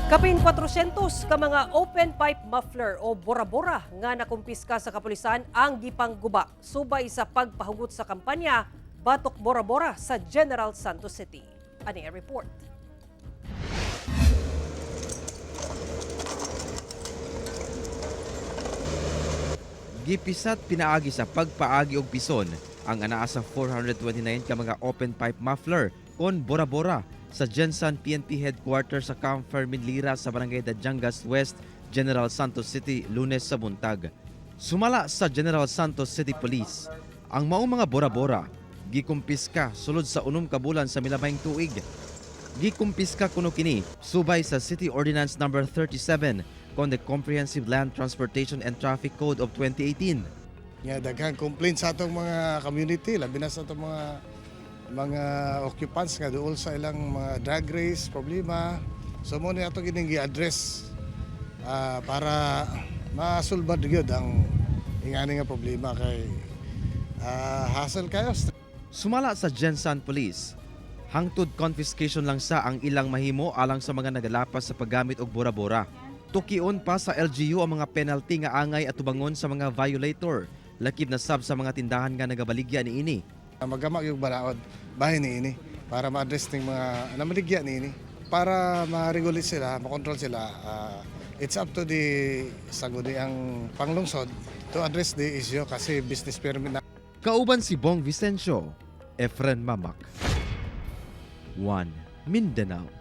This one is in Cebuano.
Kapin 400 ka mga open pipe muffler o bora-bora nga nakumpiska sa kapulisan ang gipangguba subay sa pagpahugot sa kampanya Batok Bora-Bora sa General Santos City. Ani ang report? Gipisat pinaagi sa pagpaagi og pison ang anaa sa 429 ka mga open pipe muffler kon bora-bora sa Gensan PNP headquarters sa Camp Fermin Lira sa Barangay Dadiangas West, General Santos City, Lunes sa buntag. Sumala sa General Santos City Police, ang maong mga bora-bora gikumpiska sulod sa 6 ka bulan sa milabayng tuig. Gikumpiska kuno kini subay sa City Ordinance Number 37 kon the Comprehensive Land Transportation and Traffic Code of 2018. Nga daghang complaint sa atong mga community, labi na sa atong mga occupants nga duol sa ilang mga drag race problema. So mo ni ato gining gi-address para masulbad gyud ang ingani nga problema kay hassle kayo. Sumala sa Gensan Police, hangtod confiscation lang sa ang ilang mahimo alang sa mga nagalapas sa paggamit og bora-bora. Tukion pa sa LGU ang mga penalty nga angay at tubangon sa mga violator, lakip na sab sa mga tindahan nga nagabaligya niini. Magama yung balaod bahin niini para ma-address ning mga namaligya niini para ma-regulate sila, makontrol sila. It's up to the sangguniang panglungsod to address the issue kasi business permit na. Kauban si Bong Vicencio, Efren Mamak. 1 Mindanao.